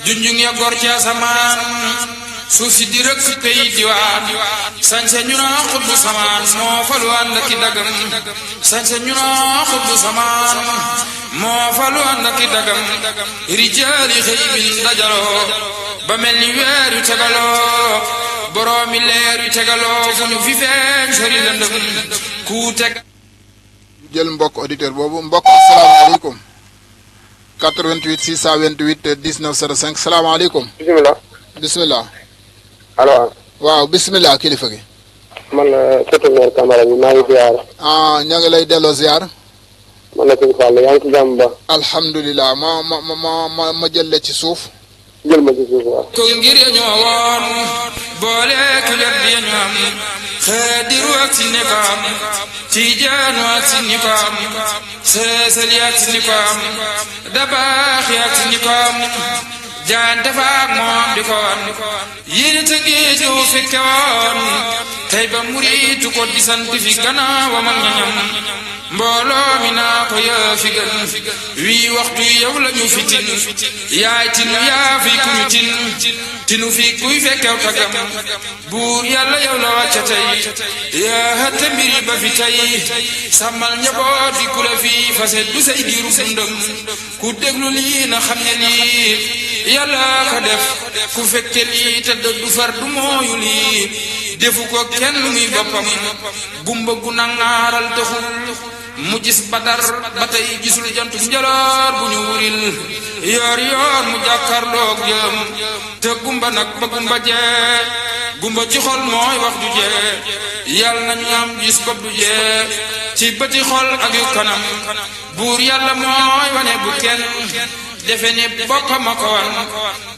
junjung ya gor ci asamaan suuf si di rëkk pey diwaan sañse ñu naa xutbu samaan moo falu ànd ki dagam sañse ñu naa xutbu samaan moo falu ànd ki dagam rijaali xëy bin dajaloo ba mel ni weer yu tegaloo boroomi leer yu tegaloo fu ñu fi feeñ sori lëndëm ku teg jël mbokk auditeur boobu mbokk asalaamaaleykum 88 628 19 05 salaamaaleykum bismillah allo waaw bismillah kilifa gi man sëtu meer Camara bi maa ngi ziar ña ngi lay delloo ziar man la sëñ Fall yaa ngi ci jàmm ba alhamdulilah ma jëlle ci suuf jël ma ci suuf waaw ko ngir ya ñoo woon boole ki wet bi ñu am xaadiru ak si ni ko am tijaanu ak si ni ko am seesali ak si ni ko am dabaaxi ak si ni ko am jaan dafaak moom di ko wan yéen te géeju fekke woon tey ba muriitu ko di sant fi gannaawam ak ñañam mbooloo mi naa ko yaa fi gën wii waxtu yow la ñu fi tin yaay tinu yaa fi ku ñu tin tinu fi kuy fekkew tagam buur yàlla yow la wàcca tey yaa hëtte mbiri ba fi tey sàmmal njaboot di ku la fi fase du say diiru dundam ku déglu lii na xam ne lii yàlla ko def ku fekke lii te du far du mooyu lii defu ko kenn muy boppam gumba gu nangaaral taxul mu gis badar ba tey gisul jantum njaloor bu ñu wuril yoor yoor mu jàkkarloog jëm te gumba nag ba gumba jee gumba ci xol mooy wax du jee yàlla nañu am gis bopp du jee ci bëti xol ak yu kanam buur yàlla mooy wane bu kenn defe ni boppam a ko wan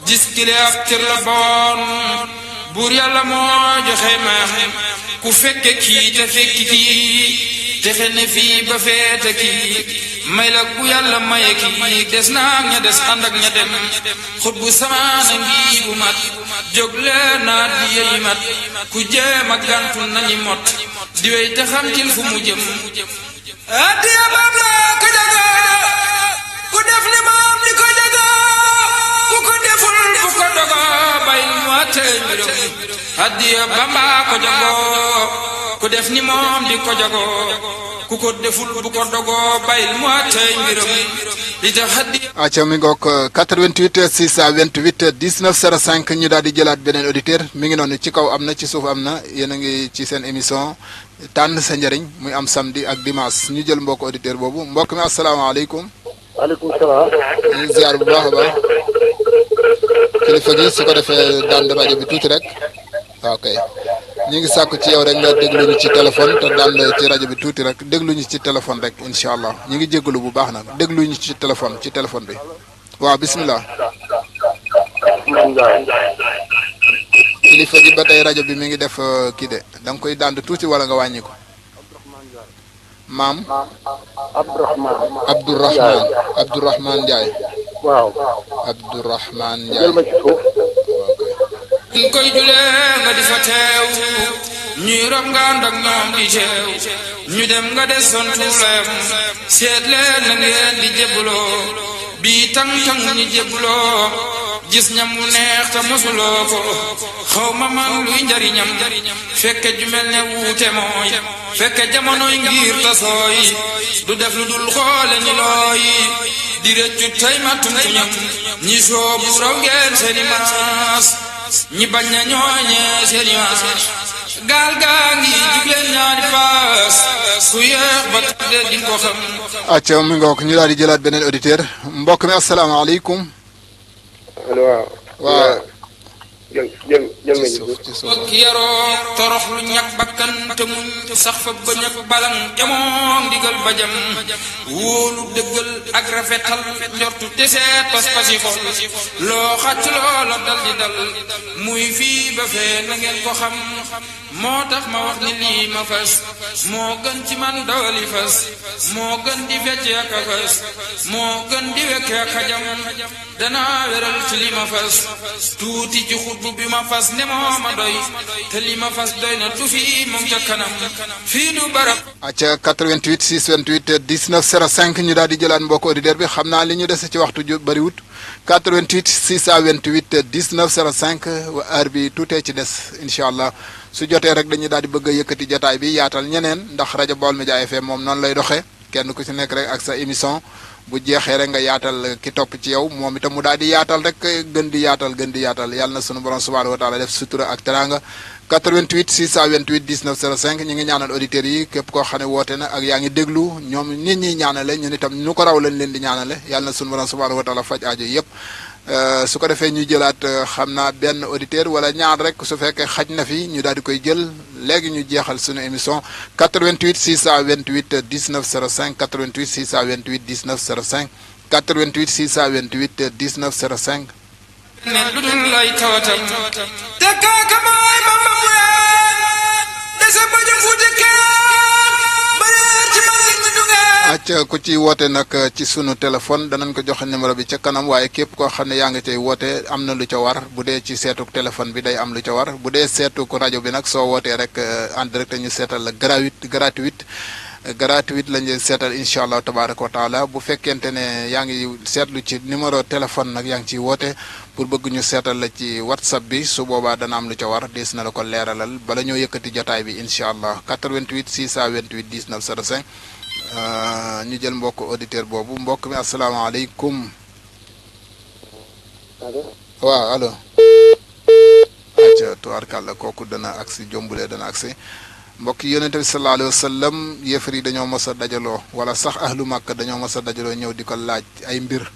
gis kile ab cër la boon buur yàlla mooy joxe maam ku fekke kii te fekki kii defe ne fii ba feete kii may la ku yàlla maye kii des naag ña des ànd ak ña dem xut bu samaana ngi bu mat jóg leen naat di yeyi mat ku jéem a gàntu nañi mot di wey te xam til fu mu jëm addiya baam la ko jaga ku def li maam di ko jaga ku ko deful bu ko dogo bayil mu àttee mbiram addiya Bamba ko jagoo ku def ni moom di ko jagoo ku ko deful bu ko dogoo bayil mu àttee mbiram li tax addiya acca mi ngoog 88 628 19 05 ñu daal di jëlaat beneen auditeur mi ngi noonu ci kaw am na ci suuf am na yéen a ngi ci seen émission tànn sa njëriñ muy am samedi ak dimanche ñu jël mbokk auditeur boobu mbokk mi asalaamaaleykum waaleykum salaam ñu ngi ziar bu baax a baax kilifa gi su ko defee daan rajo bi tuuti rek ok ñu ngi sàkku ci yow rek nga déglu ñu ci téléphone te daan ci rajo bi tuuti rek déglu ñu ci téléphone rek incha allah ñu ngi jégalu bu baax nag déglu ñu ci téléphone bi waaw bismillah kilifa gi ba tey rajo bi mi ngi def kii de da nga koy daan tuuti wala nga wàññi ko maam Abdourahman Ndiaye waaw Abdourahman jël ma Ndiaye ci suuf ñu koy julee nga di fa teew ñuy rob nga ànd ak ñoom di teew ñu dem nga des son tuulayam seet leen na ngeen di jébbuloo bii tang-tang ñi jébbuloo gis ñam mu neex te mosuloo ko xaw ma man luy njariñam fekke ju mel ne wuute mooy fekke jamonoy ngir tasooy du def lu dul xoole ni looy di rëccu tey ma tumtuñam ñi soobu raw ngeen seeni maas ñi bañ na ñooñee seeni maas gaal gaa ngi jugleen ñaari paas ku yeex ba tudde di ko xam acca mi ngoog ñu daal di jëlaat beneen auditeur mbokk mi asalaamaaleykum allo waaw jël ma ci suuf ci suuf ak yaroo torox lu ñàkk bakkan te muñ sax fa bañ ak balang jamoom digal bajam wóolu dëggal ak rafetal njortu te seet pas-pasi xol loo xàcc loola dal di dal muy fii ba fee na ngeen ko xam moo tax ma wax ni lii ma fas moo gën ci man dawali fas moo gën di fecce ak a fas moo gën di wekke ak a jam danaa weral ci li ma fas tuuti ci xut burdu bi ma fas ne moo ma doy te li ma fas doy na du fi mu ngi ca kanam fii du barab. acca 88 628 19 05 ñu daal di jëlaat mbokk auditeur bi xam naa li ñu dese ci waxtu ju bariwut 88 628 19 05 heure bi tuutee ci des incha allah su jotee rek dañuy daal di bëgg a yëkkati jotaay bi yaatal ñeneen ndax rajo Baol Média FM moom noonu lay doxee kenn ku ci nekk rek ak sa émission bu jeexee rek nga yaatal ki topp ci yow moom itam mu daal di yaatal rek gën di yaatal yàlla na sunu borom subhanahu wa taala def sutura ak teranga 88 628 19 05 ñu ngi ñaanal auditeurs yi képp koo xam ne woote na ak yaa ngi déglu ñoom nit ñi ñaanale ñun itam ñu ko raw lañ leen di ñaanale yàlla na sunu borom subhanahu wa taala faj aajo yëpp su ko defee ñu jëlaat xam naa benn auditeur wala ñaar rek su fekkee xaj na fi ñu daal di koy jël léegi ñu jeexal suñu émission 88 628 19 05 88 628 19 05 88 628 19 05. ne lu dul lay tawatam te kaaka mooy ma ma ween dese ba jëm fu jëkkee bareer ci man nit ñi dungee. acca ku ci woote nag ci sunu téléphone danañ ko joxe numéro bi ca kanam waaye képp koo xam ne yaa ngi cay woote am na lu ca war bu dee ci seetuk téléphone bi day am lu ca war bu dee seetuk rajo bi nag soo wootee rek en direct ñu seetal la gratuite lañu seetal incha allah tabaraka wa taala bu fekkente ne yaa ngi seetlu ci numéro téléphone nag yaa ngi ciy woote pour bëgg ñu seetal la ci whatsapp bi su boobaa dana am lu ca war des na la ko leeralal bala ñoo yëkkati jotaay bi incha allah 88 628 19 05 ñu jël mbokk auditeur boobu mbokk mi asalaamaaleykum. allo. waaw allo. acca tubaarkàlla kooku dana agsi jombulee dana agsi mbokk yi yonente bi sallallahu alayhi wa sallam yëfar yi dañoo mos a dajaloo wala sax ahlu màkk dañoo mos a dajaloo ñëw di ko laaj ay mbir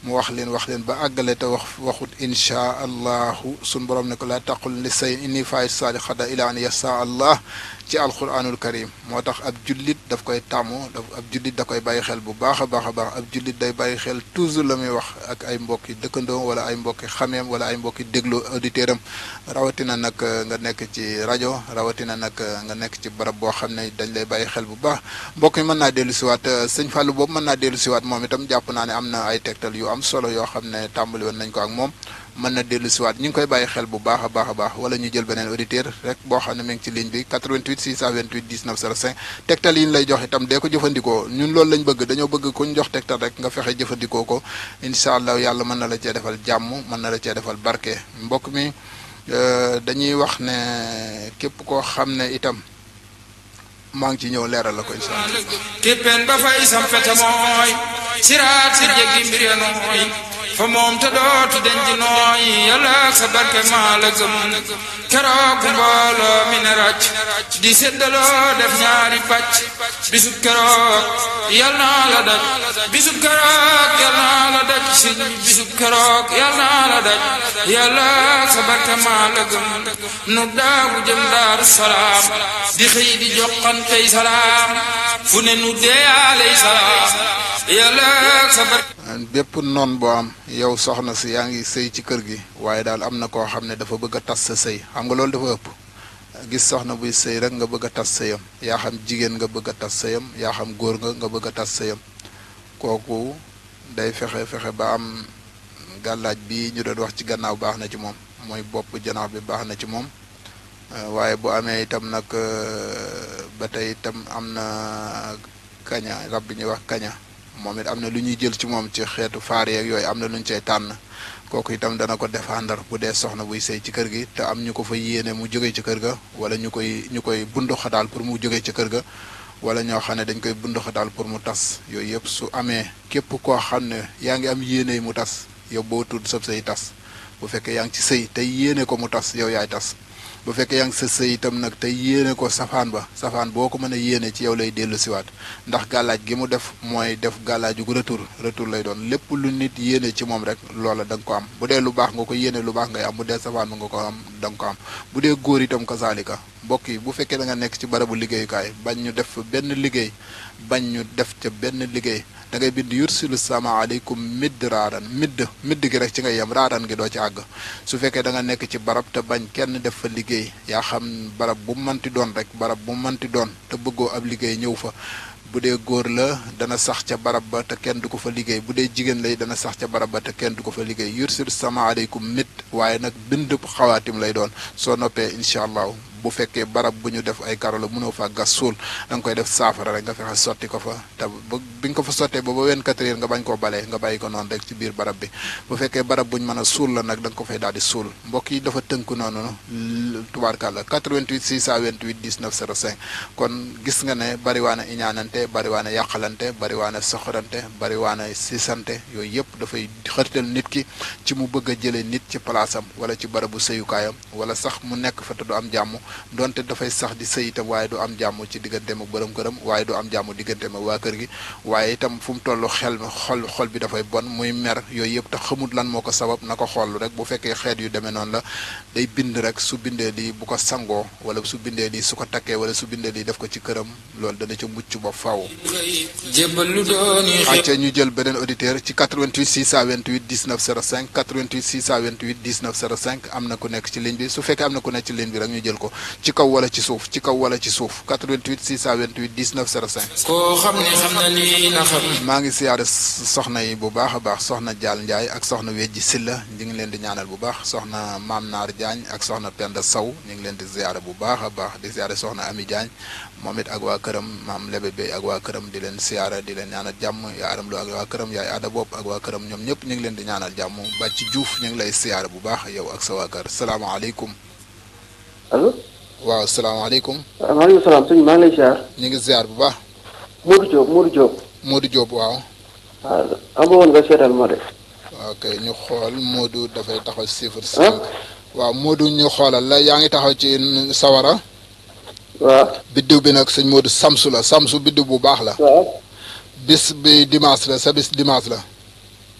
mu wax leen ba àggale te waxut inchaa allahu sun borom ne ko laa taqul li say inni faa'il saaliqata ila an yasha allah ci alquranul karim moo tax ab jullit daf koy tàmmu ab jullit da koy bàyyi xel bu baax a baax ab jullit day bàyyi xel toujours la muy wax ak ay mbokki dëkkandoo wala ay mbokki xameem wala ay mbokki déglu auditeuram rawatina nag nga nekk ci rajo rawatina nag nga nekk ci barab boo xam ne dañ lay bàyyi xel bu baax mbokk mi mën naa dellu siwaat sëñ Fallou boobu mën naa dellu siwaat moom itam jàpp naa ne am na ay tegtal yu am solo yoo xam ne tàmbali woon nañ ko ak moom mën na dellu siwaat ñu ngi koy bàyyi xel bu baax a baax wala ñu jël beneen auditeur rek boo xam ne mi ngi ci ligne bi 88 628 19 05 tegtal yi ñu lay jox itam dee ko jëfandikoo ñun loolu lañ bëgg dañoo bëgg ku ñu jox tegtal rek nga fexe jëfandikoo ko incha allah yàlla mën na la cee defal jàmm mën na la cee defal barke mbokk mi dañuy wax ne képp koo xam ne itam maa ngi ci ñëw leeral la ko incha allah. képpeen ba fay sam fete mooy siraat si jéggi mbir ya nooy fa moom te dootu denc nooy yàlla ak sa barke maa la gëm keroog bu mbooloo mi ne ràcc di séddaloo def ñaari pàcc bisub keroog yal naa la daj bisub keroog yal naa la daj si bisub keroog yal naa la daj yàlla ak sa barke maa la gëm nu daagu jëm daaru salaam di xëy di joxantey salaam fu ne nu deeyaaley salaam yàlla ak sa barke bépp noon boo am yow soxna si yaa ngi sëy ci kër gi waaye daal am na koo xam ne dafa bëgg a tas sa sëy xam nga loolu dafa ëpp gis soxna buy sëy rek nga bëgg a tas sëyam yaa xam jigéen nga bëgg a tas sëyam yaa xam góor nga bëgg a tas sëyam kooku day fexe ba am gàllaaj bi ñu doon wax ci gannaaw baax na ci moom mooy bopp janax bi baax na ci moom waaye bu amee itam nag ba tey itam am na kaña rab bi ñuy wax kaña moom it am na lu ñuy jël ci moom ci xeetu faar yeeg yooyu am na lu ñu cay tànn kooku itam dana ko défendre bu dee soxna buy sëy ci kër gi te am ñu ko fa yéene mu jógee ci kër ga wala ñu koy bunduxataal pour mu jógee ci kër ga wala ñoo xam ne dañ koy bunduxataal pour mu tas yooyu yëpp su amee képp koo xam ne yaa ngi am yéene mu tas yow boo tudd sab sëy tas bu fekkee yaa ngi ci sëy te yéene ko mu tas yow yaay tas bu fekkee yaa ngi sa sëy itam nag te yéene ko safaan safaan boo ko mën a yéene ci yow lay dellu siwaat ndax gàllaaj gi mu def mooy def gàllaaju retour lay doon lépp lu nit yéene ci moom rek loola da nga ko am bu dee lu baax nga ko yéene lu baax ngay am bu dee safaan ba nga ko am da nga ko am bu dee góor itam kazaalika mbokk yi bu fekkee da nga nekk ci barabu liggéeyukaay bañ ñu def benn liggéey bañ ñu def ca benn liggéey da ngay bind yursilu sama aleykum midd raaran midd gi rek ci ngay yem raaran gi doo ci àgg su fekkee da nga nekk ci barab te bañ kenn def fa liggéey yaa xam barab bu mënti doon rek barab bu mënti doon te bëggoo ab liggéey ñëw fa bu dee góor la dana sax ca barab ba te kenn du ko fa liggéey bu dee jigéen lay dana sax ca barab ba te kenn du ko fa liggéey yursil sama aleykum mit waaye nag bind xawaatim lay doon soo noppee incha allah bu fekkee barab bu ñu def ay karo la mënoo fa gas suul da nga koy def saafara rek nga fexe sotti ko fa te bi nga ko fa sottee ba 24 heures nga bañ koo balee nga bàyyi ko noonu rek ci biir barab bi bu fekkee barab bu ñu mën a suul la nag da nga ko fay daal di suul mbokk yi dafa tënku noonu tubaarkàlla 88 628 19 05 kon gis nga ne bariwaana iñaanante bariwaana yàqalante bariwaana soxorante bariwaana sisante yooyu yëpp dafay xërtal nit ki ci mu bëgg a jëlee nit ci palaasam wala ci barabu sëyukaayam wala sax mu nekk fa te du am jàmm donte dafay sax di sëy itam waaye du am jàmm ci digganteem ak borom këram waaye du am jàmm digganteem ak waa kër gi waaye itam fu mu toll xol bi dafay bon muy mer yooyu yëpp te xamut lan moo ko sabab na ko xool rek bu fekkee xeet yu demee noonu la day bind rek su bindee lii bu ko sangoo wala su bindee lii su ko takkee wala su bindee lii def ko ci këram loolu dana ca mucc ba faaw. acca ñu jël beneen auditeur ci 88 628 19 05 88 628 19 05 am na ku nekk ci ligne bi su fekkee am na ku nekk ci ligne bi rek ñu jël ko ci kaw wala ci suuf 88 628 19 05. koo xam ne xam na lii na xam. maa ngi siyaare soxna yi bu baax a baax soxna Dial Ndiaye ak soxna Wejji Silla ñu ngi leen di ñaanal bu baax soxna Maam Naar Diagne ak soxna Penda Sow ñu ngi leen di siyaare bu baax a baax di siyaare soxna Ami Diagne moom it ak waa këram maam Lebe Bey ak waa këram di leen siyaare di leen ñaanal jàmm yaa aram lu ak waa këram yaay aada bopp ak waa këram ñoom ñëpp ñu ngi leen di ñaanal jàmm Bàcci Diouf ñu ngi lay siyaare bu baax yow ak sa waa kër salaamaaleykum. allo. waaw salaamaaleykum. maaleykum salaam sëñ maa ngi lay ziar. ñu ngi ziar bu baax. Modou Diop. Modou Diop waaw. waaw am woon nga seetal ma de. ok ñu xool Modou dafay taxaw ci chiffre 5. waaw Modou ñu xoolal la yaa ngi taxaw ci sawara. waaw. biddiw bi nag sëñ Modou Samsu la Samsu biddiw bu baax la. waaw. bis bi dimanche la sa bis dimanche la.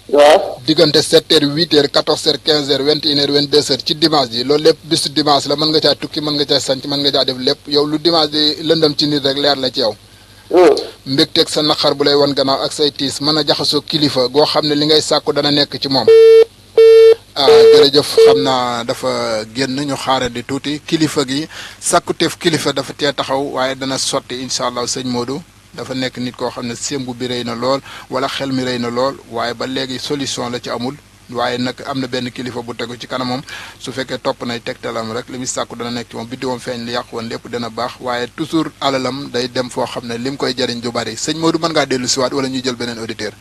waaw. diggante 7h 8h 14h 15h 21h 22h ci dimanche ji loolu lépp bisu dimanche la mën nga caa tukki mën nga caa sanc mën nga caa def lépp yow lu dimanche di lëndëm ci nit rek leer la ci yow. mbégteeg sa naqar bu lay wan gannaaw ak say tiis mën a jaxasoo kilifa goo xam ne li ngay sàkku dana nekk ci moom. jërëjëf xam naa dafa génn ñu xaarandi tuuti kilifa gi sàkkuteef kilifa dafa tee taxaw waaye dana sotti incha allah sëñ Modou. dafa nekk nit koo xam ne sémbu bi rëy na lool wala xel mi rëy na lool waaye ba léegi solution la ci amul waaye nag am na benn kilifa bu tegu ci kanamam su fekkee topp nay tegtalam rek li muy sàkku dana nekk ci moom biddiwam feeñ li yàq woon lépp dana baax waaye toujours alalam day dem foo xam ne lim koy jariñ du bari sëñ Modou mën ngaa dellu siwaat wala ñuy jël beneen auditeur.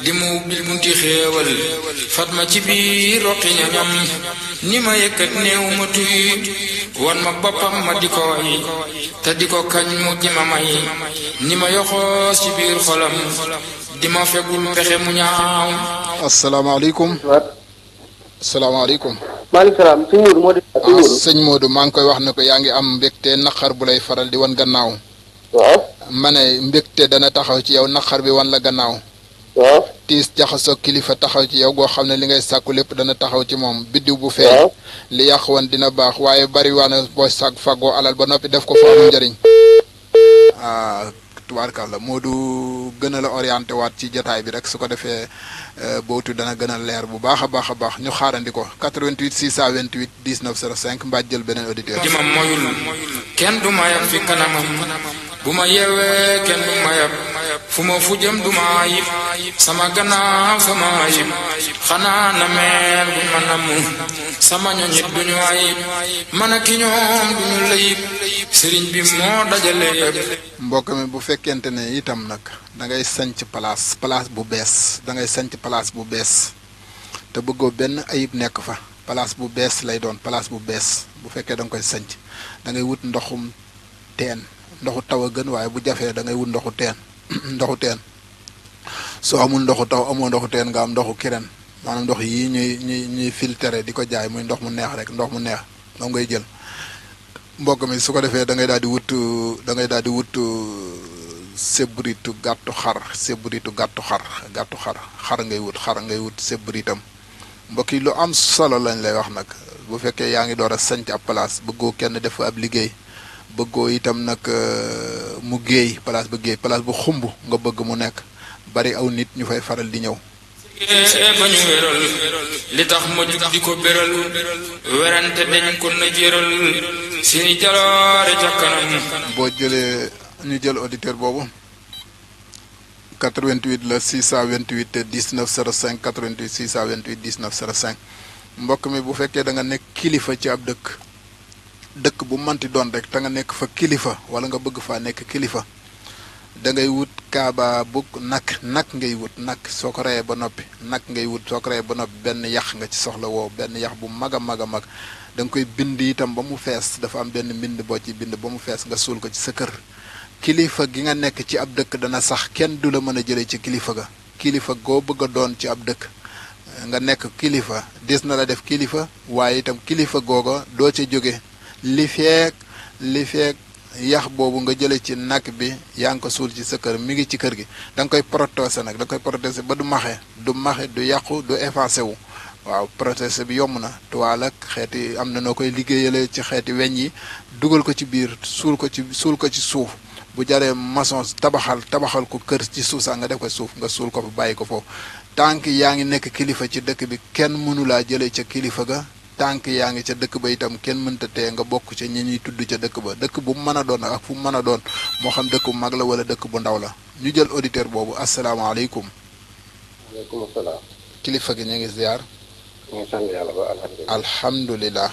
di mu bil bunti xéewal fatma ci biir roqi ñañam ni ma yëkkat néew ma tuy wan ma boppam ma di ko way te di ko kañ mu di ma may ni ma yoxoos ci biir xolam di ma fegul pexe mu ñaaw. asalaamaaleykum. asalaamaaleykum. maaleykum salaam sëñ Modou moo di. sëñ Modou maa ngi koy wax ne ko yaa ngi am mbégte naqar bu lay faral di wan gannaaw. waaw. ma ne mbégte dana taxaw ci yow naqar bi wan la gannaaw. waaw. tiis jaxasoo kilifa taxaw ci yow goo xam ne li ngay sàkku lépp dana taxaw ci moom biddiw bu feeñ. li yàq woon dina baax waaye bari waana booy sàkk fàggoo alal ba noppi def ko fa amul njëriñ. tubaarkàlla Modou gën a la orienté waat ci jotaay bi rek su ko defee bootu dana gën a leer bu baax a baax ñu xaarandi ko 88 628 19 05 mbaa jël beneen auditeur. di ma moyul kenn du ma yab fi kanamam bu ma yeewee kenn du ma yab fu ma fu jëm du ma ayib sama gannaaw sama ayib xanaa na meel bu ma namu sama ñoñit du ñu ayib man ak ki ñoom du ñu layib sëriñ bi moo dajale yëpp. mbokk mi bu fekkente ne itam nag da ngay sanc place bu bees da ngay sanc place bu bees te bëggoo benn ayib nekk fa place bu bees lay doon place bu bees bu fekkee da nga koy sanc da ngay wut ndoxum teen ndoxu taw a gën waaye bu jafee da ngay wut ndoxu teen ndoxu teen soo amul ndoxu taw amoo ndoxu teen nga am ndoxu kireen maanaam ndox yi ñuy filtré di ko jaay muy ndox mu neex rek ndox mu neex moom ngay jël mbokk mi su ko defee da ngay daal di wut sébritu gàttu xar ngay wut sébritam mbokk yi lu am solo lañ lay wax nag bu fekkee yaa ngi door a sanc ab place bëggoo kenn def ab liggéey bëggoo itam nag mu géey place bu xumb nga bëgg mu nekk bari aw nit ñu fay faral di ñëw. ba ñu wéral li tax ma jug di ko béral werante dañ ko na jëral seeni jaloore ca kanam. boo jëlee ñu jël auditeur boobu 88 la 628 19 05 88 628 19 05 mbokk mi bu fekkee da nga nekk kilifa ci ab dëkk bu manti doon rek te nga nekk fa kilifa wala nga bëgg faa nekk kilifa da ngay wut kaaba bu nag ngay wut nag soo ko reyee ba noppi nag ngay wut soo ko reyee ba noppi benn yax nga ci soxla woo benn yax bu mag a mag a mag da nga koy bind itam ba mu fees dafa am benn mbind boo ci bind ba mu fees nga suul ko ci sa kër kilifa gi nga nekk ci ab dëkk dana sax kenn du la mën a jëlee ci kilifa ga kilifa goo bëgg a doon ci ab dëkk nga nekk kilifa des na la def kilifa waaye itam kilifa googa doo ca jóge li feek yax boobu nga jële ci nag bi yaa ngi ko suul ci sa kër mi ngi ci kër gi da nga koy protéger nag da nga koy protéger ba du maxe du yàqu du effacé wu waaw protéger bi yomb na toile ak xeeti am na noo koy liggéeyale ci xeeti weñ yi dugal ko ci biir suul ko ci suuf bu jaree maçon tabaxal ko kër ci suuf sax nga def ko suuf nga suul ko fa bàyyi ko foofu tànk yaa ngi nekk kilifa ci dëkk bi kenn mënu laa jëlee ca kilifa ga tànk yaa ngi ca dëkk ba itam kenn mënta tee nga bokk ca ñi ñuy tudd ca dëkk ba dëkk bu mu mën a doon ak fu mu mën a doon moo xam dëkk bu mag la wala dëkk bu ndaw la ñu jël auditeur boobu asalaamaaleykum. waaleykum salaam. kilifa gi ñu ngi ziar. ñu ngi sant yàlla ba alhamdulilah.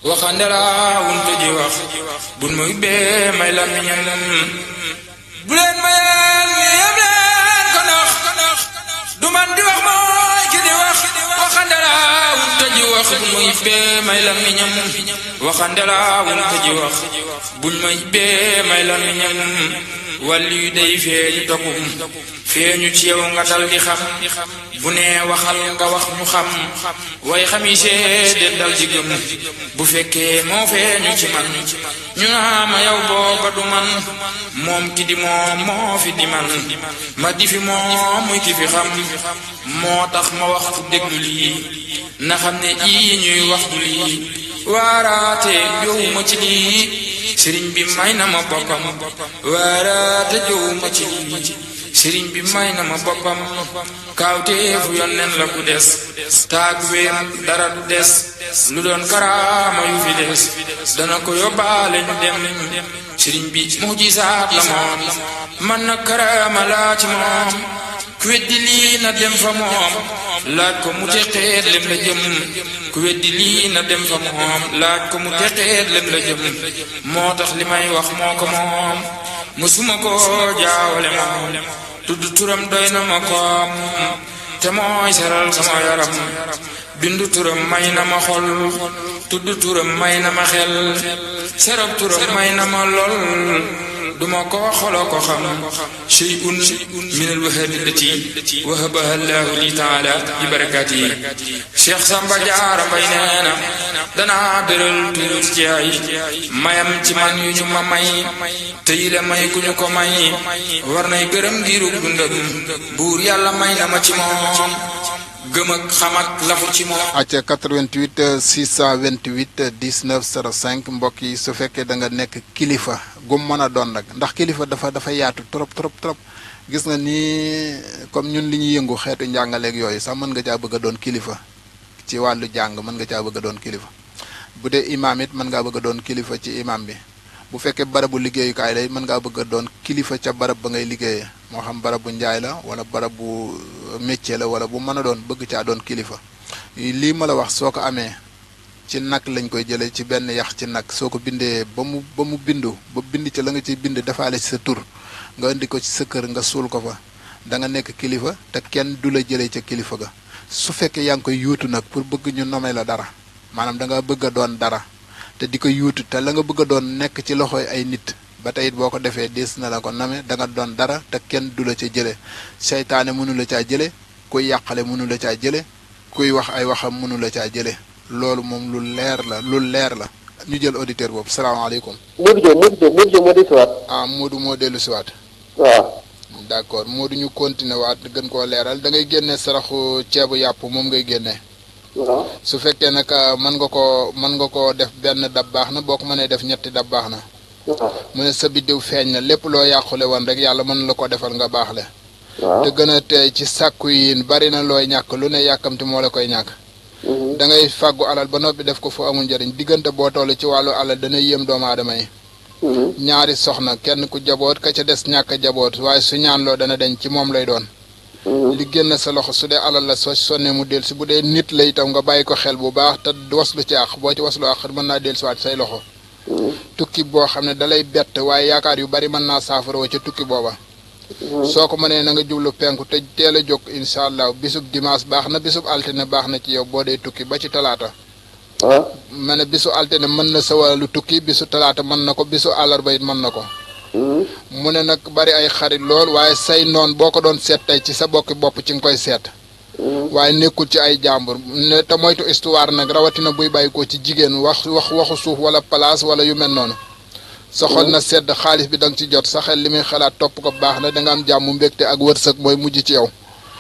waxandela wunte ji wax bun ma ubbee may la miñam bu leen mayal mi yem leen ko nax du man di wax mooy ki di wax waxandela wunte ji wax bun ma ubbee may la miñam waxandela wunte ji wax buñ ma ubbee may la miñam wàllu yu day feeñu toppum feeñu ci yow nga dal di xam bu nee waxal nga wax ñu xam way xami seede dal di gëm bu fekkee moo feeñu ci man ñu naa ma yow booba du man moom ki di moom moo fi di man ma di fi moom muy ki fi xam moo tax ma wax fu déglu lii na xam ne ii ñuy wax du lii waaraate jowuma ci lii sëriñ bi may na ma boppam waaraate jowuma ci lii sëriñ bi may na ma boppam kaawteefu yonneen la ku des taag weem dara du des lu doon karaama yu fi des dana ko yóbbaale ñu dem sëriñ bi mujisaat la moom man na karaama laa ci moom ku weddi lii na dem fa moom laaj ko mu teqeet lem la jëm ku weddi lii na dem fa moom laaj ko mu teqeet lem la jëm moo tax li may wax moo ko moom musuma ko jaawale moom tudd turam doy na ma koom te mooy seral sama yaram bindu turam may na ma xol tudd turam may na ma xel serab turam may na ma lol duma ko xoloo ko xam shay'un min al-wahabi allati wahabaha Allahu li taala bi barakaatihi Cheikh Samba Diarra Mbaye nee na danaa beral tuut ci ay mayam ci man yu ñu ma may te yi la may ku ñu ko may war nay gërëm giiru dundam buur yàlla may na ma ci moom gëm ak xam ak lafu ci moom. acca 88 628 19 05 mbokk yi su fekkee da nga nekk kilifa gum mën a doon nag ndax kilifa dafa yaatu trop gis nga ni comme ñun li ñuy yëngu xeetu njàngaleeg yooyu sax mën nga caa bëgg a doon kilifa ci wàllu jàng mën nga caa bëgg a doon kilifa bu dee imaam it mën ngaa bëgg a doon kilifa ci imaam bi bu fekkee barabu liggéeyukaay lay mën ngaa bëgg a doon kilifa ca barab ba ngay liggéeyee moo xam barabu njaay la wala barabu métier la wala bu mën a doon bëgg caa doon kilifa lii ma la wax soo ko amee ci nag lañ koy jëlee ci benn yax ci nag soo ko bindee ba mu bindu ba bind ci la nga ciy bind defaale ci sa tur nga indi ko ci sa kër nga suul ko fa da nga nekk kilifa te kenn du la jëlee ca kilifa ga su fekkee yaa ngi koy yuutu nag pour bëgg ñu nommer la dara maanaam da nga bëgg a doon dara te di ko yuutu te la nga bëgg a doon nekk ci loxoy ay nit ba tey it boo ko defee des na la ko name da nga doon dara te kenn du la ca jële seytaane mënu la caa jële kuy yàqale mënu la caa jële kuy wax ay waxam mënu la caa jële loolu moom lu leer la ñu jël auditeur boobu salaamaaleykum. Modou Diop moo dellu siwaat. ah Modou moo dellu siwaat. waaw. d'accord Modou ñu continuer waat gën koo leeral da ngay génne saraxu ceebu yàpp moom ngay génne. waaw. su fekkee nag mën nga koo def benn dab baax na boo ko mënee def ñetti dab baax na. waaw. mu ne sa biddiw feeñ na lépp loo yàqule woon rek yàlla mën la ko defal nga baax le. waaw. te gën a tey ci sàkku yi bari na looy ñàkk lu ne yàkkamti moo la koy ñàkk. da ngay fàggu alal ba noppi def ko fu amul njëriñ diggante boo toll ci wàllu alal dana yéem doomu aadama yi. ñaari soxna kenn ku jaboot ka ca des ñàkk a jaboot waaye su ñaanloo dana deñ ci moom lay doon. li génn sa loxo su dee alal la soo sonnee mu dellu si bu dee nit la itam nga bàyyi ko xel bu baax te waslu ci àq boo ci waslu àq mën naa dellu si waat say loxo. tukki boo xam ne dalay bett waaye yaakaar yu bari mën naa saafara wa ca tukki booba. soo ko mënee na nga jublu penku te teel a jóg incha allah bisub dimanche baax na bisub altine baax na ci yow boo dee tukki ba ci talaata. ma ne bisu altine mën na sa wàllu tukki bisu talaata mën na ko bisu àllarba it mën na ko. mu ne nag bari ay xarit lool waaye say noon boo ko doon seet tey ci sa bokki bopp ci nga koy seet. waaye nekkul ci ay jàmbur ne te moytu histoire nag rawatina buy bàyyi ko ci jigéen waxu suuf wala place wala yu mel noonu. sa xol na sedd xaalis bi da nga ci jot sa xel li muy xalaat topp ko baax na da nga am jàmm mbégte ak wërsëg mooy mujj ci yow.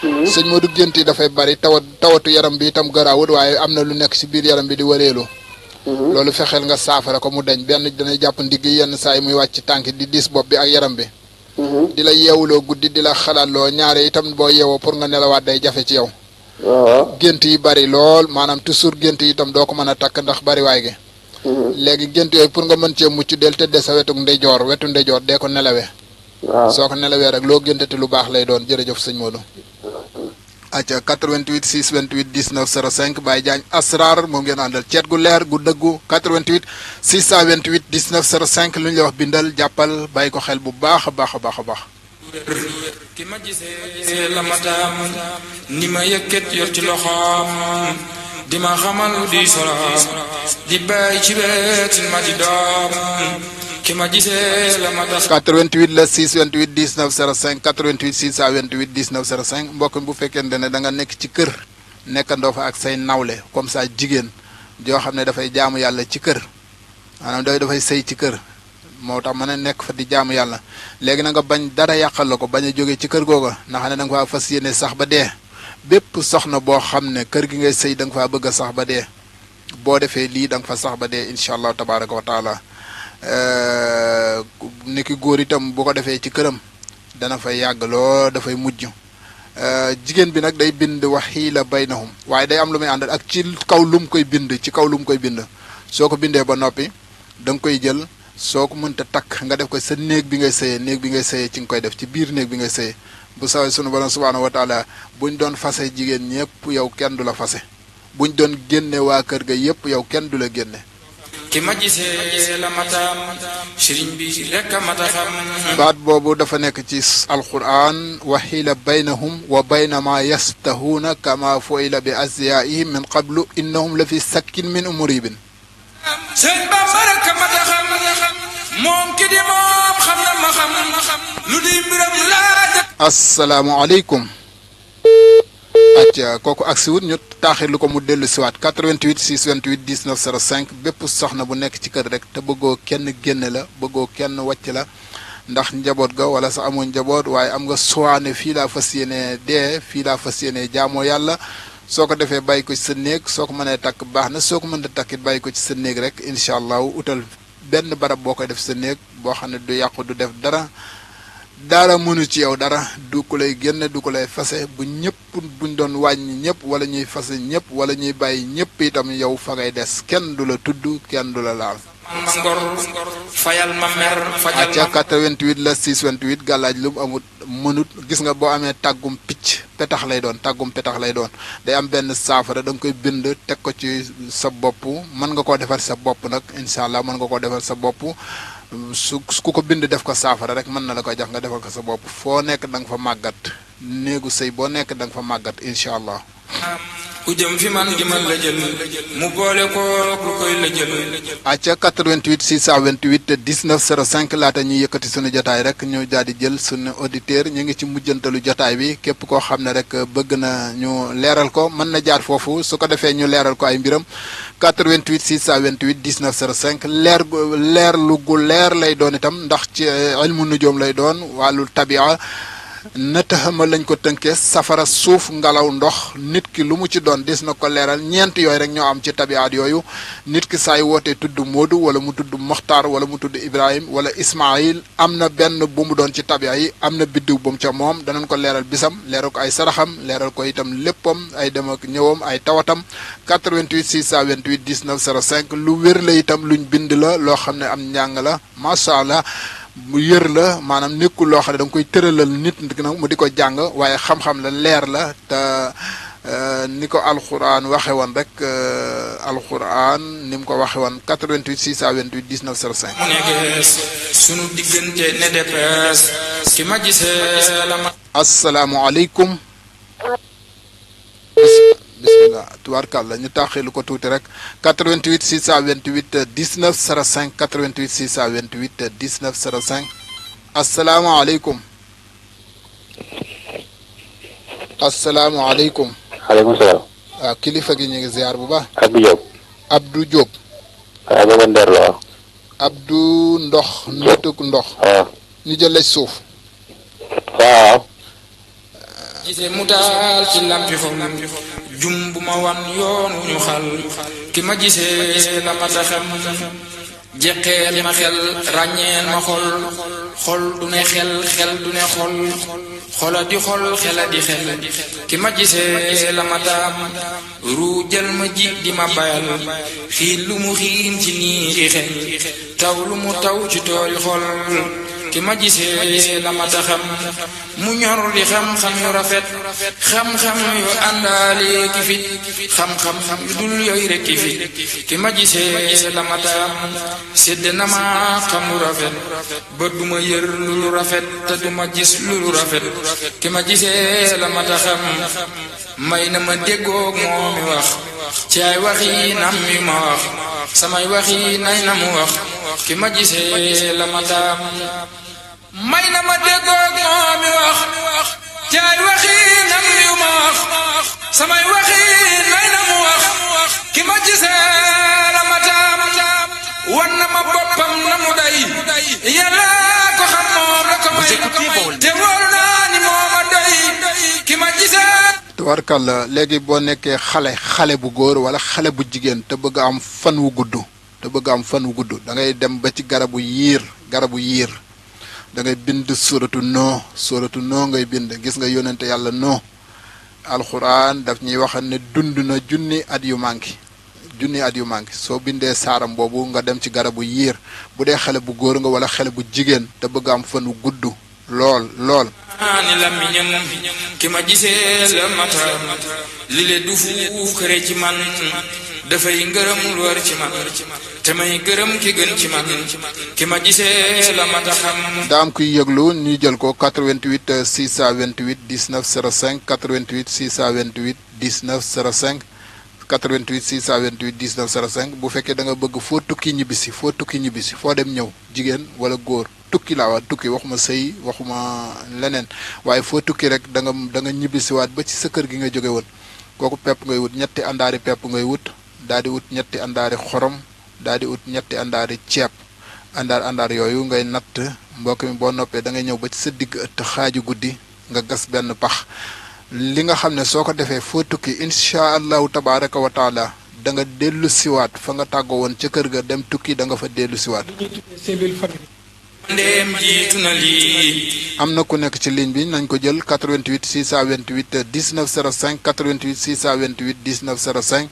sëñ Modou gént yi dafay bari tawatu yaram bi itam garaawut waaye am na lu nekk si biir yaram bi di wëreelu. loolu fexeel nga saafara ko mu deñ benn danay jàpp ndigg yenn saa yi muy wàcc tànk di diis bopp bi ak yaram bi. di la yeewuloo guddi di la xalaatloo ñaare itam boo yeewoo pour nga nelawaat day jafe ci yow. gént yi bari lool maanaam toujours gént yi itam doo ko mën a takk ndax bari waay gi. léegi gént yooyu pour nga mën cee mucc del tëddee sa wetu ndeyjoor dee ko nelawee. soo ko nelawee rek loo géntati lu baax lay doon jërëjëf sëñ Modou. acca 88 628 19 05 Baye Diagne Asrar moom ngeen àndal ceet gu leer gu dëggu 88 628 19 05 lu ñu la wax bindal jàppal bàyyi ko xel bu baax a baax a baax a baax. ki ma gisee la ma taam ni ma yëkkat yor ci loxoom di ma xamal di soroom di bàyyi ci wetin ma di doom ki ma gisee la ma tax 88 la 628 19 05 88 628 19 05 mbokk mi bu fekkente ne da nga nekk ci kër nekkandoo fa ak say nawle comme ça jigéen joo xam ne dafay jaamu yàlla ci kër maanaam dafay sëy ci kër moo tax mën a nekk fa di jaamu yàlla léegi na nga bañ dara yàqal la ko bañ a jógee ci kër googa nga xam ne da nga faa fas yéene sax ba dee bépp soxna boo xam ne kër gi ngay sëy da nga faa bëgg a sax ba dee boo defee lii da nga fa sax ba dee incha allah tabaraka wa taala niki góor itam bu ko defee ci këram dana fay yàgg loo dafay mujj jigéen bi nag day bind waxiila baynahum waaye day am lu muy àndal ak ci kaw lum koy bind ci kaw lum koy bind soo ko bindee ba noppi da nga koy jël soo ko mënta takk nga def ko sa néeg bi ngay sëyee ci nga koy def ci biir néeg bi ngay sëyee bu sawee sunu borom subhaanahu wa taala buñ doon fase jigéen ñëpp yow kenn du la fase buñ doon génne waa kër ga yëpp yow kenn du la génne. ki ma gisee la mataam sëriñ bi rekk a mata xam baat boobu dafa nekk ci alquran waxiila baynahum wa bayna ma yastahuuna kama fuila bi asyaihim min qablu innahum la fi sakkin min umuribin sëñ Bamba rekk a mata xam moom ki di moom xam na ma xam lu di mbiram laa asalaamaaleykum acca kooku agsi wut ñu taaxirlu ko mu dellu siwaat 88 628 19 05 bépp soxna bu nekk ci kër rek te bëggoo kenn génne la bëggoo kenn wàcc la ndax njaboot ga wala sa amoon njaboot waaye am nga suwaane fii laa fas yéene dee fii laa fas yéene jaamoo yàlla soo ko defee bàyyi ko ci sa néeg soo ko mënee takk baax na soo ko mënta takkit bàyyi ko ci sa néeg rek incha allah utal benn barab boo koy def sa néeg boo xam ne du yàqu du def dara mënu ci yow dara du ko lay génn du ko lay fase bu ñëpp buñ doon wàññi ñëpp wala ñuy fase ñëpp wala ñuy bàyyi ñëpp itam yow fa ngay des kenn du la tudd kenn du la laal. ma ngor fayal ma mer fajal ma 88 la 628 gàllaaj lu mu amut mënut gis nga boo amee tàggum picc petax lay doon tàggum petax lay doon day am benn saafara da nga koy bind teg ko ci sa bopp mën nga koo defar sa bopp nag incha allah mën nga koo defar sa bopp su ku ko bind def ko saafara rek mën na la koy jox nga defal ko sa bopp foo nekk da nga fa màggat néegu sëy boo nekk da nga fa màggat incha allah. ku jëm fi man di man la jël mu boole ko lu koy la jël. acca 88 628 19 05 laata ñuy yëkkati sunu jotaay rek ñu daal di jël sunu auditeur ñu ngi ci mujjantalu jotaay bi képp koo xam ne rek bëgg na ñu leeral ko mën na jaar foofu su ko defee ñu leeral ko ay mbiram 88 628 19 05 leer lu gu leer lay doon itam ndax ci ilmu nujoom lay doon wàllu tabia natahama lañ ko tënkee safara suuf ngelaw ndox nit ki lu mu ci doon des na ko leeral ñeent yooyu rek ñoo am ci tabiaat yooyu nit ki saay wootee tudd Moodu wala mu tudd Moxtaar wala mu tudd Ibrahim wala Ismaayil am na benn bu mu doon ci tabia yi am na biddiw bu mu ca moom danañ ko leeral bisam leeral ko ay saraxam leeral ko itam léppam ay dem ak ñëwam ay tawatam 88 628 19 05 lu wér la itam luñ bind la loo xam ne am njàng la macha allah mu yër la maanaam nekkul loo xam ne da nga koy tëralal nit nag mu di ko jàng waaye xam-xam la leer la te ni ko alxuraan waxe woon rek alxuraan ni mu ko waxe woon 88 628 19 05. mu nekk sunu diggante ne depes ki ma gisee la ma. asalaamualeykum. bismillah tubaarkàlla ñu taxelu ko tuuti rek 88 628 19 05 88 628 19 05 asalaamaaleykum. asalaamaaleykum. aleykum salaam. waaw kilifa gi ñu ngi ziar bu baax. Abdou Diop. Abdou Diop. waaw booba Nder la waaw. Abdou Ndox. Nituk Ndox. waaw. ñu jëlee suuf. waaw. gisee mu taal ci lampi xol jum bu ma wan yoon wu ñu xal ki ma gisee la ma taxam jeqeel ma xel ràññeel ma xol xol du ne xel xel du ne xol xola di xol xela di xel ki ma gisee la ma taam ru jël ma ji di ma bayal xiin lu mu xiin ci nii di xel taw lu mu taw ci tooli xol ki ma gisee la ma taxam mu ñor di xam-xam yu rafet xam-xam yu àndaale ki fit xam-xam yu dul yooyu rek ki fit ki ma gisee la ma taam sédd na ma xam lu rafet ba du ma yër lu rafet te du ma gis lu rafet ki ma gisee la ma taxam may na ma déggoog moomi wax ci ay waxi nam yu ma wax samay waxi nay na mu wax ki ma gisee la ma taam may na ma déggoog moomi wax ci ay waxi nam yu ma wax samay waxi nay na mu wax ki ma gisee la ma taam wan na ma boppam na mu day yàlla ko xam moom la ko may te wóolu naa ni moo ma doy ki ma gisee. tubaarkàlla léegi boo nekkee xale bu góor wala xale bu jigéen te bëgg am fan wu gudd da ngay dem ba ci garabu yiir da ngay bind suratu noo ngay bind gis nga yónnente yàlla noo alxuraan daf ñuy wax ne dund na junni at yu manqué soo bindee saaram boobu nga dem ci garabu yiir bu dee xale bu góor nga wala xale bu jigéen te bëgg am fan wu gudd lool ni làmmiñam ki ma gisee la matam li le du fu këre ci man dafay ngërëm lu war ci man te may gërëm ki gën ci man ki ma gisee la mata xam. daa am kuy yëglu ñu jël ko 88 628 19 05 88 628 19 05 88 628 19 05 bu fekkee da nga bëgg foo tukki ñibbisi foo dem ñëw jigéen wala góor tukki laa wax tukki waxuma sëy waxuma leneen waaye foo tukki rek da nga ñibbisiwaat ba ci sa kër gi nga jóge woon kooku pepp ngay wut ñetti àndaari pepp ngay wut daal di wut ñetti àndaari xorom daal di wut ñetti àndaari ceeb àndaar yooyu ngay natt mbokk mi boo noppee da ngay ñëw ba ci sa digg ëtt xaaju guddi nga gas benn pax li nga xam ne soo ko defee foo tukki incha allahu tabaraka wa taala da nga dellu siwaat fa nga tàggoo woon ca kër ga dem tukki da nga fa dellu siwaat. ndéem jiitu na lii. am na ku nekk ci ligne bi nañ ko jël 88 628 19 05 88 628 19 05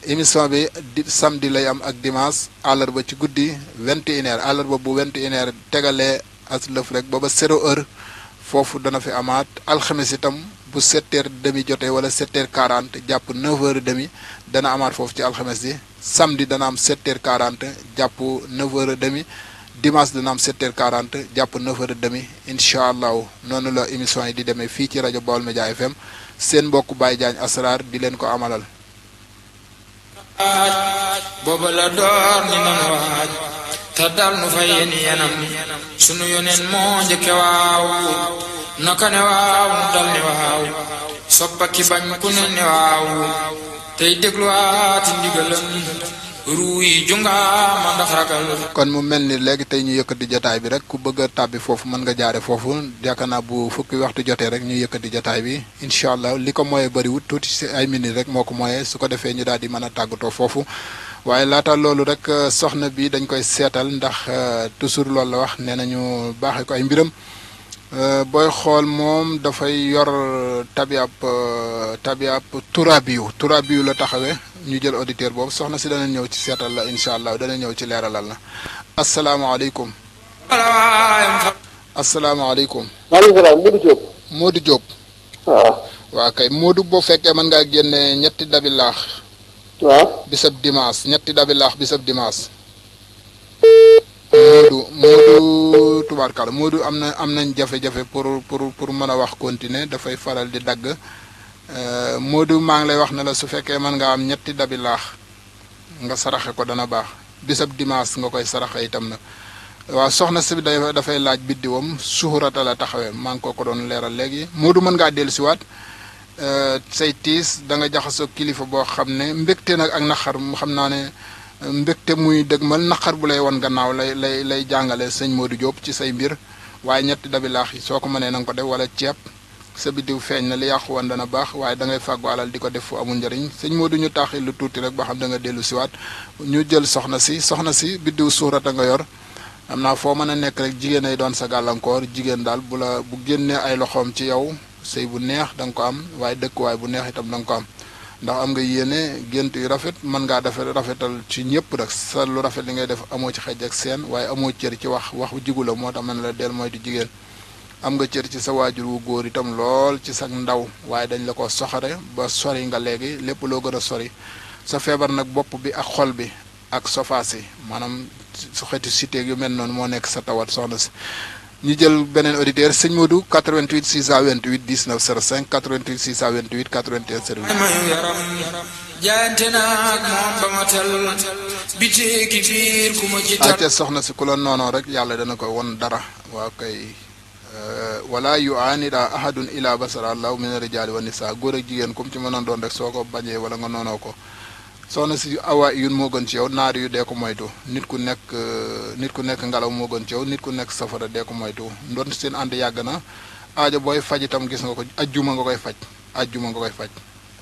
émission bi samedi lay am ak dimanche àllarba ci guddi 21h àllarba bu 21h tegalee as lëf rek booba 0h foofu dana fi amaat alxames itam bu 7h30 jotee wala 7h40 jàpp 9h30 dana amaat foofu ci alxames yi samedi dana am 7h40 jàpp 9h30 dimanche dana am 7h40 jàpp 9h30 incha allahu noonu la émission yi di demee fii ci rajo Baol Média FM seen mbokk Baye Diagne Asrar di leen ko amalal. booba la door ni nan waaj te dal nu fa yéen yenam sunu yoneen moo njëkke waaw naka ne waaw mu dal ni waaw soppa ki bañ ku ne ni waaw tey dégluwaati ndigalam ruuy jungaama ndax ragal kon mu mel ni léegi tey ñu yëkkati jotaay bi rek ku bëgg a tàbbi foofu mën nga jaare foofu yaakaar naa bu fukki waxtu jotee rek ñu yëkkati jotaay bi incha allah li ko mooyee bëriwut tuuti si ay minutes rek moo ko mooyee su ko defee ñu daal di mën a tàggatoo foofu waaye laata loolu rek soxna bi dañ koy seetal ndax toujours loolu la wax nee nañu baaxee ko ay mbiram booy xool moom dafay yor tabiab turabiyu la taxawee ñu jël auditeur boobu soxna si dana ñëw ci seetal la incha allah dana ñëw ci leeralal la asalaamaaleykum. asalaamaaleykum. maaleykum salaam Modou Diop. Modou Diop. waaw. waa kay Modou boo fekkee mën ngaa génne ñetti dabi laax. waaw. bisab dimanche ñetti dabi laax bisab dimanche. Modou tubaarkalla Modou am nañ jafe-jafe pour mën a wax continuer dafay faral di dagg Modou maa ngi lay wax ne la su fekkee mën nga am ñetti dabi laax nga saraxe ko dana baax bisab dimanche nga koy saraxe itam na waaw soxna si dafay laaj biddiwam suxurata la taxawee maa ngi ko doon leeral léegi Modou mën ngaa dellusiwaat say tiis da nga jaxasoo kilifa boo xam ne mbégte nag ak naqar xam naa ne mbégte muy dëgmal naqar bu lay won gannaaw lay jàngale sëñ Modou Diop ci say mbir waaye ñetti dabi laax yi soo ko mënee na nga ko def wala ceeb sa biddiw feeñ na li yàqu woon dana baax waaye da ngay fàggu alal di ko def fu amul njëriñ sëñ Modou ñu taaxi lu tuuti rek ba xam da nga dellu siwaat ñu jël soxna si biddiw suurata nga yor am naa foo mën a nekk rek jigéen ay doon sa gàllankoor jigéen daal bu génnee ay loxoom ci yow sëy bu neex da nga ko am waaye dëkkuwaay bu neex itam da nga ko am ndax am nga yéene gént yu rafet mën ngaa def rafetal ci ñëpp rek sa lu rafet li ngay def amoo ci xej ak seen waaye amoo cër ci wax jigu la moo tax man la del mooy di jigéen am nga cër ci sa waajur wu góor itam lool ci sa ndaw waaye dañ la ko soxare ba sori nga léegi lépp loo gën a sori sa feebar nag bopp bi ak xol bi ak sofaas yi maanaam su xeeti cité yu mel noonu moo nekk sa tawat soxna si ñu jël beneen auditeur sëñ Modou 88 628 19 05 88 628 81 08. jaante naag moom ba ma tel bitee ki biir ku ma ci tal ca soxna si ku la noonoo rek yàlla dana ko won dara waaw kay wala yu aanida ahadun ila basara allahu min rijaali wa nisa góor ak jigéen comme ci mënoon doon rek soo ko bañee wala nga noonoo ko soxna si awa yun moo gën ci yow naar yu dee ko moytu nit ku nekk ngelaw moo gën ci yow nit ku nekk safara dee ko moytu ndoon seen ànd yàgg na aajo booy faj itam gis nga ko ajjuma nga koy faj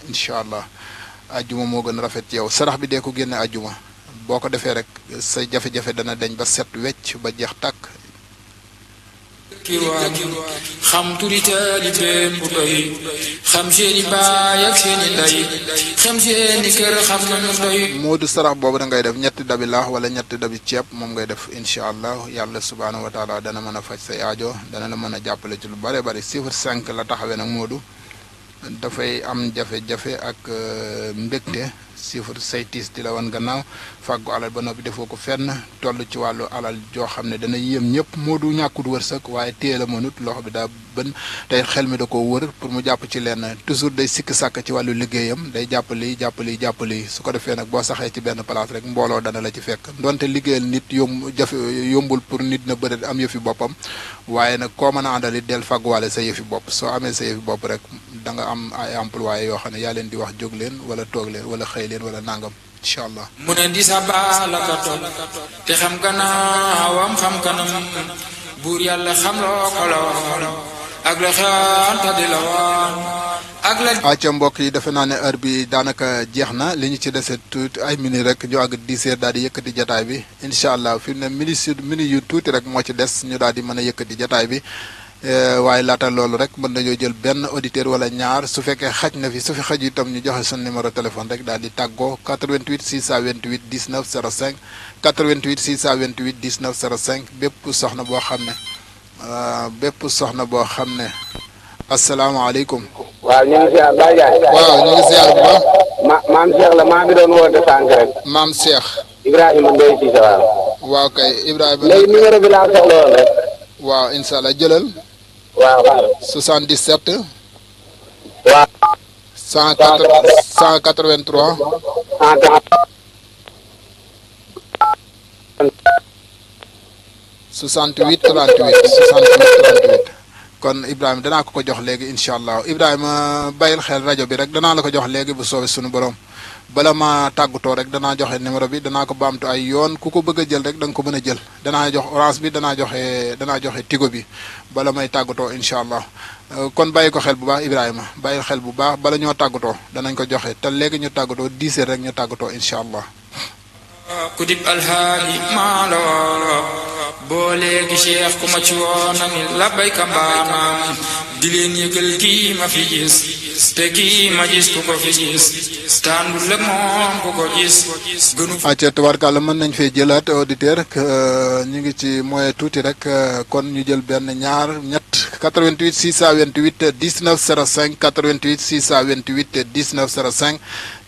incha allah ajjuma moo gën rafet ci yow sarax bi dee ko génne ajjuma boo ko defee rek sa jafe-jafe dana deñ ba set wecc ba jeex tàkk xam turi taalibeem bu doy xam seeni baay ak seeni ndey xam seeni kër xam nañu doy Modou sarax boobu da ngay def ñetti dabi laax wala ñetti dabi ceeb moom ngay def incha allah yàlla subhaanahu wa taala dana mën a faj say aajo dana la mën a jàppale ci lu bare bari chiffre 5 la taxawee nag Modou dafay am jafe-jafe ak mbégte chiffre say tiis di la wan gannaaw fàggu alal ba noppi defoo ko fenn toll ci wàllu alal joo xam ne dana yéem ñëpp Modou ñàkkut wërsëg waaye téye la mënut loxo bi daa bën tey xel mi da ko wër pour mu jàpp ci lenn toujours day sikk sàkk ci wàllu liggéeyam day jàpp lii su ko defee nag boo saxee ci benn place rek mbooloo dana la ci fekk donte liggéeyal nit yombul pour nit na bëri am yëfi boppam waaye nag koo mën a àndal it del fàgguwaale sa yëfi bopp soo amee sa yëfi bopp rek da nga am ay employé yoo xam ne yaa leen di wax jóg leen wala toog leen wala xëy leen wala nangam incha allah mu ne di sa baala ka topp te xam gannaawam xam kanam buur yàlla xam loo ko la woon ak la xeanta di la woon ak la acca mbokk yi defe naa ne heure bi daanaka jeex na li ñu ci dese tuuti ay minutes rek ñu àgg 10 heures daal di yëkkati jataay bi incha allah fi mu ne minutes yu tuuti rek moo ci des ñu daal di mën a yëkkati jataay bi waaye laata loolu rek mën nañoo jël benn auditeur wala ñaar su fekkee xaj na fi su fi xaj itam ñu joxe sun numéro téléphone rek daal di tàggoo 88 628 19 05 88 628 19 05 bépp soxna boo xam ne asalaamaaleykum. waaw ñu ngi ziar Baye Ndiaye. waaw ñu ngi ziar bu baax. maam Cheikh la maa ngi doon woote sànq rek. maam Cheikh. Ibrahima Mbaye Cissé waaw. waaw kay Ibrahima. léegi numéro bi laa soxla woon rek. waaw incha allah jëlal. waaw waaw. 77. waaw. 183. 68 38 68 38. kon Ibrahima danaa ko jox léegi incha allah Ibrahima bàyyil xel rajo bi rek danaa la ko jox léegi bu soobee sunu borom bala ma tàggatoo rek danaa joxe numéro bi danaa ko baamtu ay yoon ku ko bëgg a jël rek da nga ko mën a jël danaa jox orange bi danaa joxe tigo bi bala may tàggatoo incha allah kon bàyyi ko xel bu baax Ibrahima bàyyil xel bu baax bala ñoo tàggatoo danañ ko joxe te léegi ñu tàggatoo 10 heures rek ñu tàggatoo incha allah. kudib alhaali maa la woolo boo léegi cheikh ku ma ci woonami labbayka mbaanaam di leen yëgal kii ma fi gis te kii ma gis ku ko fi gis tàndul la moom ku ko gis gënu acca tabarkàlla mën nañ fee jëlaat auditeur ñu ngi ci moyen tuuti rek kon ñu jël benn ñaar ñett 88 628 19 05 88 628 19 05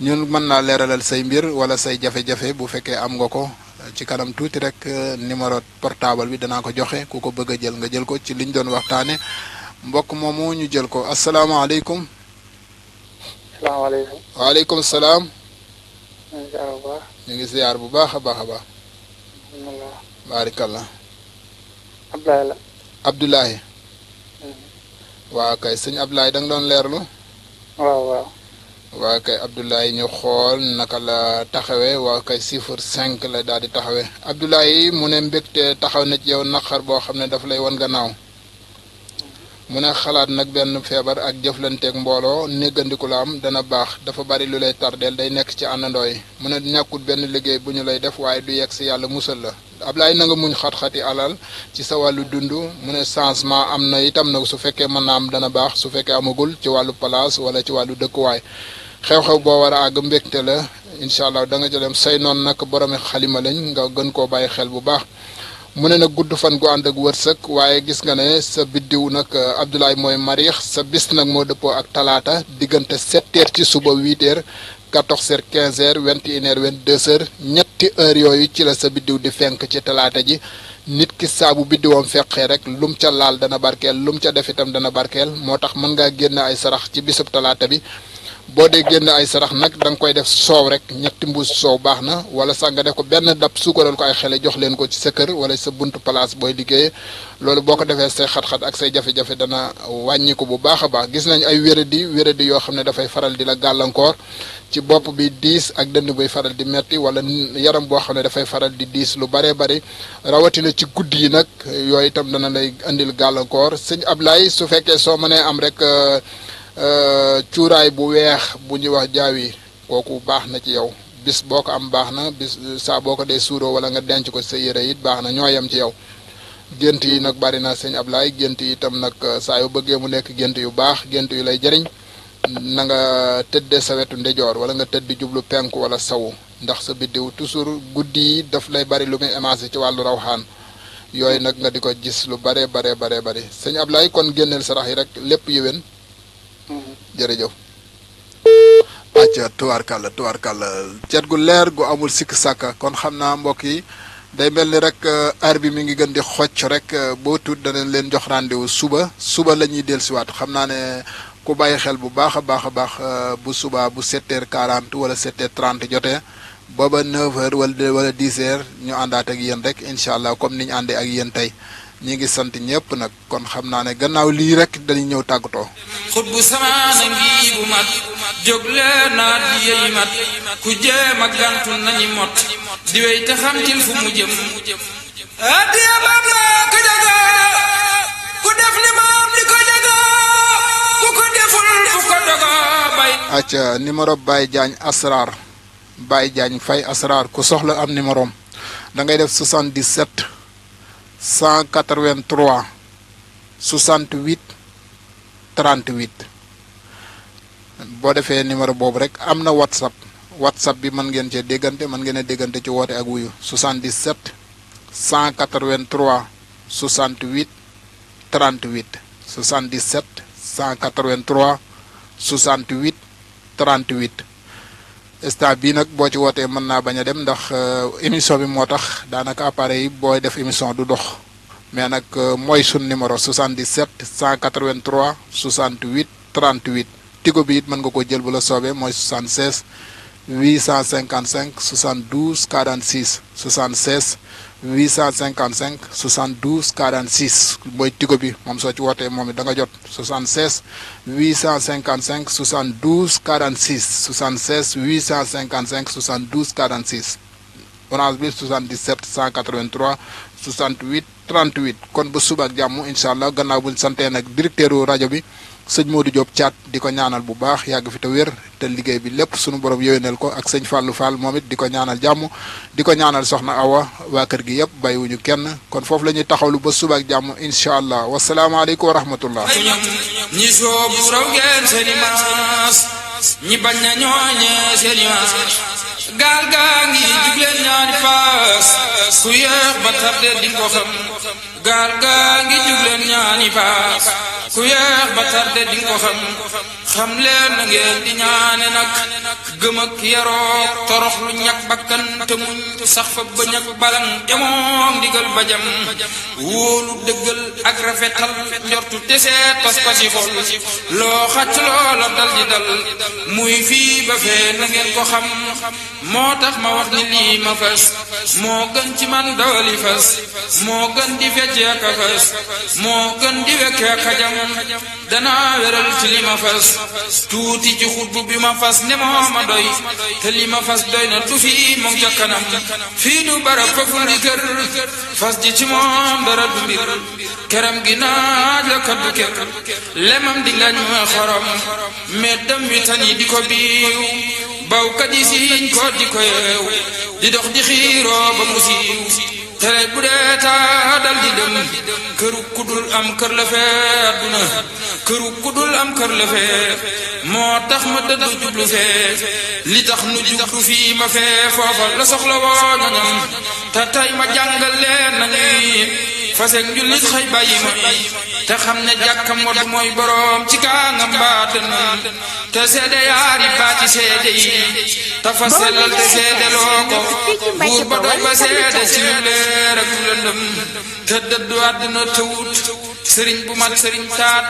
ñun mën naa leeralal say mbir wala say jafe-jafe bu fekkee am nga ko ci kanam tuuti rek numéro portable bi danaa ko joxe ku ko bëgg a jël nga jël ko ci liñ doon waxtaane mbokk moomu ñu jël ko asalaamaaleykum. salaamaaleykum. waaleykum salaam. ñu ngi ziar bu baax. ñu ngi ziar bu baax a baax a baax. alhamdulilah. baarikallah. Abdoulaye la. Abdoulaye. waaw kay sëñ Abdoulaye da nga doon leerlu. waaw waaw. waa kay Abdoulaye ñu xool naka la taxawee waa kay chiffre 5 la daal di taxawee Abdoulaye mu ne mbégte taxaw na ci yow naqar boo xam ne daf lay wan gannaaw mu ne xalaat nag benn feebar ak jëflanteeg mbooloo néggandiku la am dana baax dafa bari lu lay tardeel day nekk ci àndandoo yi mu ne ñàkkut benn liggéey bu ñu lay def waaye du yegg si yàlla musal la Abdoulaye na nga muñ xat-xati alal ci sa wàllu dund mu ne changement am na itam nag su fekkee mën na am dana baax su fekkee amagul ci wàllu place wala ci wàllu dëkkuwaay xew-xew boo war a àgg mbégte la incha allah da nga jëlem say noonu nag boromi xalima lañ nga gën koo bàyyi xel bu baax mu ne nag gudd fan gu ànd ak wërsëg waaye gis nga ne sa biddiw nag Abdoulaye mooy mariix sa bis nag moo dëppoo ak talaata diggante 7 heures ci suba 8 heures 14 heures 15 heures 21 heures 22 heures ñetti heures yooyu ci la sa biddiw di fenk ci talaata ji nit ki saabu biddiwam feqee rek lum ca laal dana barkeel lum ca def itam dana barkeel moo tax mën ngaa génn ay sarax ci bisub talaata bi boo dee génn ay sarax nag da nga koy def soow rek ñetti mbuus soow baax na wala sax nga def ko benn dab suukaral ko ay xele jox leen ko ci sa kër wala sa buntu place booy liggéeyee loolu boo ko defee say xat-xat ak say jafe-jafe dana wàññi ko bu baax a baax gis nañ ay wéradi yoo xam ne dafay faral di la gàllankoor ci bopp bi diis ak dënn buy faral di metti wala yaram boo xam ne dafay faral di diis lu baree bari rawatina ci guddi yi nag yooyu itam dana lay andil gàllankoor sëñ Ablaye su fekkee soo mënee am rek cuuraay bu weex bu ñuy wax jaawi kooku baax na ci yow bis boo ko am baax na bis saa boo ko dee suuroo wala nga denc ko sa yére it baax na ñoo yem ci yow gént yi nag bari na sëñ Ablaye gént yi itam nag saa yu bëggee mu nekk gént yu baax gént yu lay jëriñ na nga tëddee sa wetu ndejoor wala nga tëdd jublu penku wala sawu ndax sa biddiw toujours guddi yi daf lay bari lu muy émancé ci wàllu rawxaan yooyu nag nga di ko gis lu bare bari sëñ Ablaye kon génneel sarax yi rek lépp yéwén jërëjëf acca tubaarkàlla cet gu leer gu amul sikk sàkka kon xam naa mbokk yi day mel ni rek heure bi mi ngi gën di xocc rek boo tuut danañ leen jox rendez-vous suba la ñuy dellusiwaat xam naa ne ku bàyyi xel bu baax a baax bu suba bu 7h40 wala 7h30 jotee booba 9h wala 10h ñu àndaat ak yéen rek incha allah comme ni ñu àndee ak yéen tey ñi ngi sant ñëpp nag kon xam naa ne gannaaw lii rek dañuy ñëw tàggatoo xut bu samaana ngi bu mat jóg leen naa di yey mat ku jéem a gantu nañu mot di wey te xamtil fu mu jëm adiya Bamba ko jaga ku def li maam di ko jaga ku ko deful fu ko doga bay acca numéro Baye Diagne Asrar Baye Diagne Faye Asrar ku soxla am numéro am da ngay def 77 183 68 38 boo defee numéro boobu rek am na whatsapp bi mën ngeen cee déggante mën ngeen a déggante ci woote ak wuyu 77 183 68 38 77 183 68 38 instant bii nag boo ci wootee mën naa bañ a dem ndax émission bi moo tax daanaka appareil yi booy def émission du dox mais nag mooy sun numéro 77 183 68 38 tigo bi it mën nga ko jël bu la soobee mooy 76 855 72 46 76 855 72 46 mooy tigo bi moom soo ci wootee moom it da nga jot 76 855 72 46 76 855 72 46 orange bi 77 183 68 38 kon ba suba ak jàmm incha allah gannaaw buñ santee nag directeur rajo bi sëñ Modou Diop Thiat di ko ñaanal bu baax yàgg fi te wér te liggéey bi lépp sunu borom yéwénal ko ak sëñ Fallou Fall moom it di ko ñaanal jàmm di ko ñaanal soxna Awa waa kër gi yëpp bàyyiwuñu kenn kon foofu la ñuy taxawlu ba suba ak jàmm incha allah wasalaamaaleykum wa rahmatullah. ñi soobu raw ngeen seeni maas ñi bañ na ñooñee seeni maas gaal gaa ngi jugleen ñaari paas ku yéex ba tardé di ko xam gaal gaa ngi jugleen ñaari paas ku yéex ba tardé di ko xam leen na ngeen di ñaane nag gëm ak yaroo torox lu ñàkk bakkan te muñ sax fa bañ ak balang jamoom ndigal bajam wóolu dëggal ak rafetal njortu te seet pas-pasi xol loo xacc loola dal di dal muy fii ba fee na ngeen ko xam moo tax ma wax ni lii ma fas moo gën ci man dawali fas moo gën di fecce ak a fas moo gën di wekke ak a jam danaa wéral ci li ma fas tuuti ci xutbu bi ma fas ne moo ma doy te li ma fas doy na du fii moom ca kanam fii du barab foofu di kër fas ji ci moom dara du mbir keram gi naaj la kaddu kër lemam di ngañ ma xorom meddam wi tan yi di ko biiw bawkat yi siiñ ko di ko yeew di dox di xiiroo ba mu siiw tere bu dee taa dal di dem këru kudul am kër la fee adduna këru kudul am kër la fee moo tax ma dëddu jublu fee li tax nu jublu fii ma fee foofa la soxla woo ñoñam te tey ma jàngal leen nañuy fasek njullit xëy bàyyi mooy te xam ne jàkkam wadu mooy boroom ci kaangam baatan te seede yaari baati seede yi te fa sellal te seede loo ko buur ba doy ba seede ci lu leer ak lu lëndëm te dëddu àdduna te wut sëriñ bu mat sëriñ taat